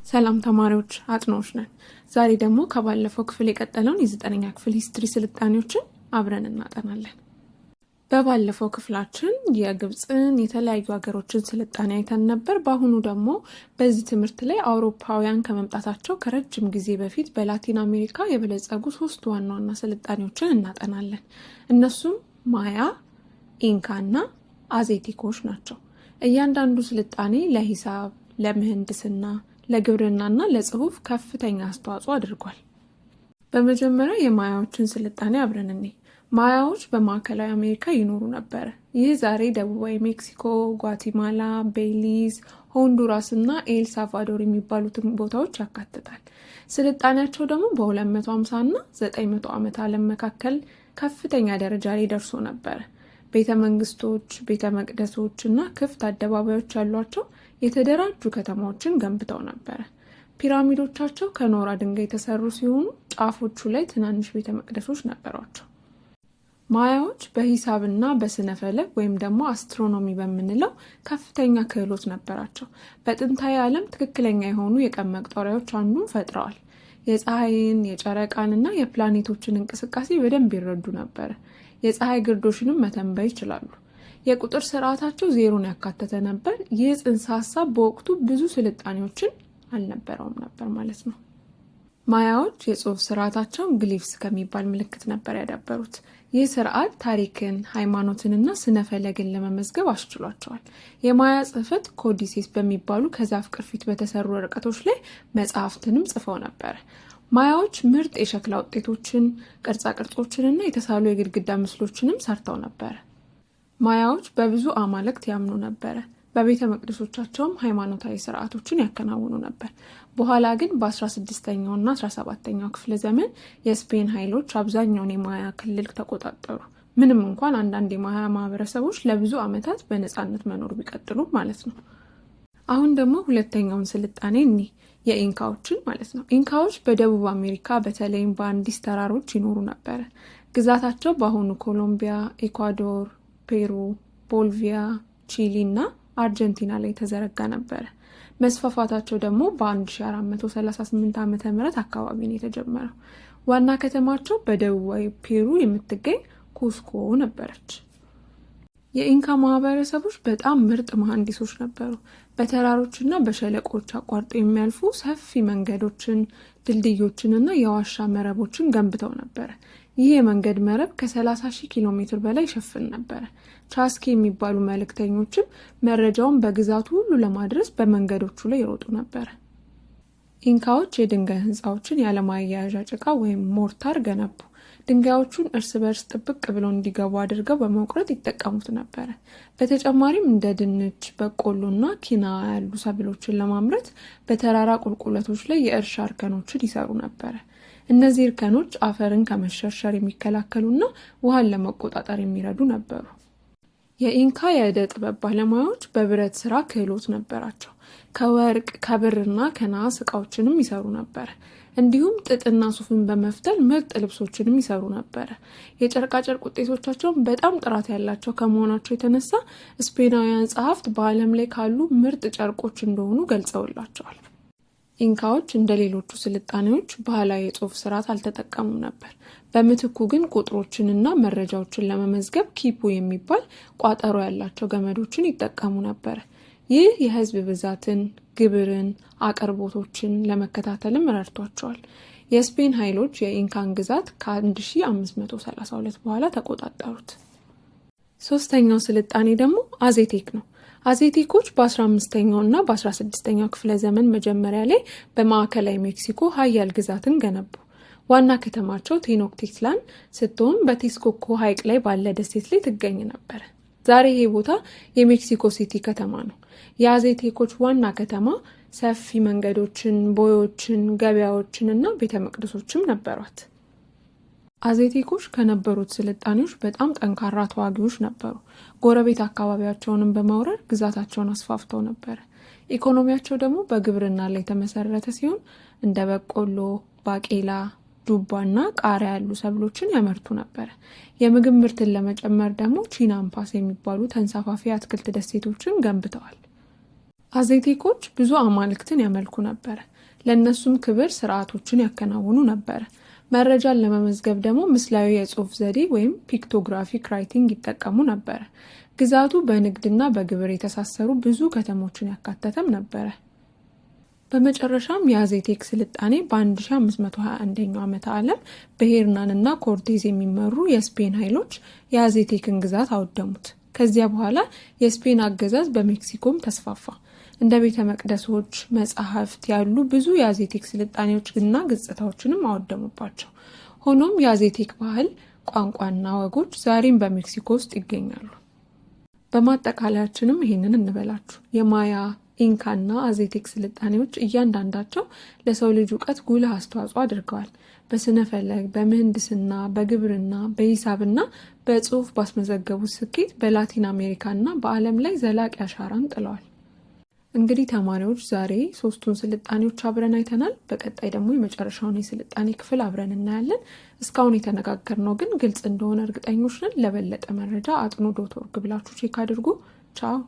ሰላም ተማሪዎች፣ አጥናዎች ነን። ዛሬ ደግሞ ከባለፈው ክፍል የቀጠለውን የዘጠነኛ ክፍል history ስልጣኔዎችን አብረን እናጠናለን። በባለፈው ክፍላችን የግብፅን የተለያዩ ሀገሮችን ስልጣኔ አይተን ነበር። በአሁኑ ደግሞ በዚህ ትምህርት ላይ አውሮፓውያን ከመምጣታቸው ከረጅም ጊዜ በፊት በላቲን አሜሪካ የበለጸጉ ሶስት ዋና ዋና ስልጣኔዎችን እናጠናለን። እነሱም ማያ፣ ኢንካ እና አዜቴኮች ናቸው። እያንዳንዱ ስልጣኔ ለሂሳብ፣ ለምህንድስና፣ ለግብርናና ለጽሁፍ ከፍተኛ አስተዋጽኦ አድርጓል። በመጀመሪያ የማያዎችን ስልጣኔ አብረን እንይ። ማያዎች በማዕከላዊ አሜሪካ ይኖሩ ነበር። ይህ ዛሬ ደቡባዊ ሜክሲኮ፣ ጓቲማላ፣ ቤሊዝ፣ ሆንዱራስ እና ኤል ሳልቫዶር የሚባሉትን ቦታዎች ያካትታል። ስልጣኔያቸው ደግሞ በ250 እና 900 ዓመተ ዓለም መካከል ከፍተኛ ደረጃ ላይ ደርሶ ነበር። ቤተ መንግስቶች፣ ቤተ መቅደሶች እና ክፍት አደባባዮች ያሏቸው የተደራጁ ከተማዎችን ገንብተው ነበረ። ፒራሚዶቻቸው ከኖራ ድንጋይ የተሰሩ ሲሆኑ ጫፎቹ ላይ ትናንሽ ቤተ መቅደሶች ነበሯቸው። ማያዎች በሂሳብና በስነ ፈለክ ወይም ደግሞ astronomy በምንለው ከፍተኛ ክህሎት ነበራቸው። በጥንታዊ ዓለም ትክክለኛ የሆኑ የቀን መቁጠሪያዎች አንዱን ፈጥረዋል። የፀሐይን፣ የጨረቃን እና የፕላኔቶችን እንቅስቃሴ በደንብ ይረዱ ነበር። የፀሐይ ግርዶሽንም መተንበይ ይችላሉ። የቁጥር ስርዓታቸው ዜሮን ያካተተ ነበር። ይህ ጽንሰ ሀሳብ በወቅቱ ብዙ ስልጣኔዎችን አልነበረውም ነበር ማለት ነው። ማያዎች የጽሁፍ ስርዓታቸውን glyphs ከሚባል ምልክት ነበር ያዳበሩት። ይህ ስርዓት ታሪክን፣ ሃይማኖትንና ስነ ፈለግን ለመመዝገብ አስችሏቸዋል። የማያ ጽሕፈት codices በሚባሉ ከዛፍ ቅርፊት በተሰሩ ወረቀቶች ላይ መጽሐፍትንም ጽፈው ነበር። ማያዎች ምርጥ የሸክላ ውጤቶችን፣ ቅርጻ ቅርጾችንና የተሳሉ የግድግዳ ምስሎችንም ሰርተው ነበር። ማያዎች በብዙ አማልክት ያምኑ ነበረ። በቤተ መቅደሶቻቸውም ሃይማኖታዊ ስርዓቶችን ያከናውኑ ነበር። በኋላ ግን በ16ኛው እና 17ኛው ክፍለ ዘመን የስፔን ኃይሎች አብዛኛውን የማያ ክልል ተቆጣጠሩ። ምንም እንኳን አንዳንድ የማያ ማህበረሰቦች ለብዙ ዓመታት በነፃነት መኖር ቢቀጥሉም ማለት ነው። አሁን ደግሞ ሁለተኛውን ስልጣኔ እኒ የኢንካዎችን ማለት ነው። ኢንካዎች በደቡብ አሜሪካ በተለይም በአንዲስ ተራሮች ይኖሩ ነበረ። ግዛታቸው በአሁኑ ኮሎምቢያ፣ ኤኳዶር፣ ፔሩ፣ ቦሊቪያ፣ ቺሊ እና አርጀንቲና ላይ የተዘረጋ ነበረ። መስፋፋታቸው ደግሞ በ1438 ዓ ም አካባቢ ነው የተጀመረው። ዋና ከተማቸው በደቡባዊ ፔሩ የምትገኝ ኩስኮ ነበረች። የኢንካ ማህበረሰቦች በጣም ምርጥ መሐንዲሶች ነበሩ። በተራሮችና በሸለቆዎች አቋርጠው የሚያልፉ ሰፊ መንገዶችን፣ ድልድዮችን እና የዋሻ መረቦችን ገንብተው ነበረ። ይህ የመንገድ መረብ ከ30 ሺህ ኪሎ ሜትር በላይ ይሸፍን ነበረ። ቻስኪ የሚባሉ መልእክተኞችም መረጃውን በግዛቱ ሁሉ ለማድረስ በመንገዶቹ ላይ ይሮጡ ነበረ። ኢንካዎች የድንጋይ ህንፃዎችን ያለማያያዣ ጭቃ ወይም mortar ገነቡ። ድንጋዮቹን እርስ በርስ ጥብቅ ብለው እንዲገቡ አድርገው በመቁረጥ ይጠቀሙት ነበረ። በተጨማሪም እንደ ድንች፣ በቆሎና ኪና ያሉ ሰብሎችን ለማምረት በተራራ ቁልቁለቶች ላይ የእርሻ እርከኖችን ይሰሩ ነበረ። እነዚህ እርከኖች አፈርን ከመሸርሸር የሚከላከሉና ውሃን ለመቆጣጠር የሚረዱ ነበሩ። የኢንካ የዕደ ጥበብ ባለሙያዎች በብረት ስራ ክህሎት ነበራቸው። ከወርቅ ከብርና ከነሐስ እቃዎችንም ይሰሩ ነበር። እንዲሁም ጥጥና ሱፍን በመፍተል ምርጥ ልብሶችንም ይሰሩ ነበረ። የጨርቃጨርቅ ውጤቶቻቸውን በጣም ጥራት ያላቸው ከመሆናቸው የተነሳ ስፔናውያን ጸሐፍት በዓለም ላይ ካሉ ምርጥ ጨርቆች እንደሆኑ ገልጸውላቸዋል። ኢንካዎች እንደ ሌሎቹ ስልጣኔዎች ባህላዊ የጽሁፍ ስርዓት አልተጠቀሙም ነበር። በምትኩ ግን ቁጥሮችንና መረጃዎችን ለመመዝገብ ኪፑ የሚባል ቋጠሮ ያላቸው ገመዶችን ይጠቀሙ ነበር። ይህ የህዝብ ብዛትን፣ ግብርን፣ አቅርቦቶችን ለመከታተልም ረድቷቸዋል። የስፔን ኃይሎች የኢንካን ግዛት ከ1532 በኋላ ተቆጣጠሩት። ሶስተኛው ስልጣኔ ደግሞ አዜቴክ ነው። አዜቴኮች በ15ኛው እና በ16ኛው ክፍለ ዘመን መጀመሪያ ላይ በማዕከላዊ ሜክሲኮ ሀያል ግዛትን ገነቡ። ዋና ከተማቸው ቴኖክቲትላን ስትሆን በቴስኮኮ ሐይቅ ላይ ባለ ደሴት ላይ ትገኝ ነበር። ዛሬ ይሄ ቦታ የሜክሲኮ ሲቲ ከተማ ነው። የአዜቴኮች ዋና ከተማ ሰፊ መንገዶችን፣ ቦዮችን፣ ገበያዎችን እና ቤተ መቅደሶችም ነበሯት። አዜቴኮች ከነበሩት ስልጣኔዎች በጣም ጠንካራ ተዋጊዎች ነበሩ። ጎረቤት አካባቢያቸውንም በመውረር ግዛታቸውን አስፋፍተው ነበር። ኢኮኖሚያቸው ደግሞ በግብርና ላይ የተመሰረተ ሲሆን እንደ በቆሎ፣ ባቄላ፣ ዱባና ቃሪያ ያሉ ሰብሎችን ያመርቱ ነበር። የምግብ ምርትን ለመጨመር ደግሞ chinampas የሚባሉ ተንሳፋፊ አትክልት ደሴቶችን ገንብተዋል። አዜቴኮች ብዙ አማልክትን ያመልኩ ነበር። ለእነሱም ክብር ስርዓቶችን ያከናውኑ ነበረ። መረጃን ለመመዝገብ ደግሞ ምስላዊ የጽሑፍ ዘዴ ወይም pictographic writing ይጠቀሙ ነበረ። ግዛቱ በንግድና በግብር የተሳሰሩ ብዙ ከተሞችን ያካተተም ነበረ። በመጨረሻም የአዜቴክ ስልጣኔ በ1521ኛው ዓመተ ዓለም በሄርናንና ኮርቴዝ የሚመሩ የስፔን ኃይሎች የአዜቴክን ግዛት አወደሙት። ከዚያ በኋላ የስፔን አገዛዝ በሜክሲኮም ተስፋፋ። እንደ ቤተ መቅደሶች፣ መጻሕፍት ያሉ ብዙ የአዜቴክ ስልጣኔዎችና ገጽታዎችንም አወደሙባቸው። ሆኖም የአዜቴክ ባህል፣ ቋንቋና ወጎች ዛሬም በሜክሲኮ ውስጥ ይገኛሉ። በማጠቃለያችንም ይሄንን እንበላችሁ። የማያ፣ ኢንካና አዜቴክ ስልጣኔዎች እያንዳንዳቸው ለሰው ልጅ እውቀት ጉልህ አስተዋጽኦ አድርገዋል። በስነ ፈለግ፣ በምህንድስና፣ በግብርና፣ በሂሳብና በጽሁፍ ባስመዘገቡት ስኬት በላቲን አሜሪካና በዓለም ላይ ዘላቂ አሻራን ጥለዋል። እንግዲህ ተማሪዎች ዛሬ ሶስቱን ስልጣኔዎች አብረን አይተናል። በቀጣይ ደግሞ የመጨረሻውን የስልጣኔ ክፍል አብረን እናያለን። እስካሁን የተነጋገርነው ግን ግልጽ እንደሆነ እርግጠኞች ነን። ለበለጠ መረጃ አጥኑ.org ብላችሁ check አድርጉ። ቻው።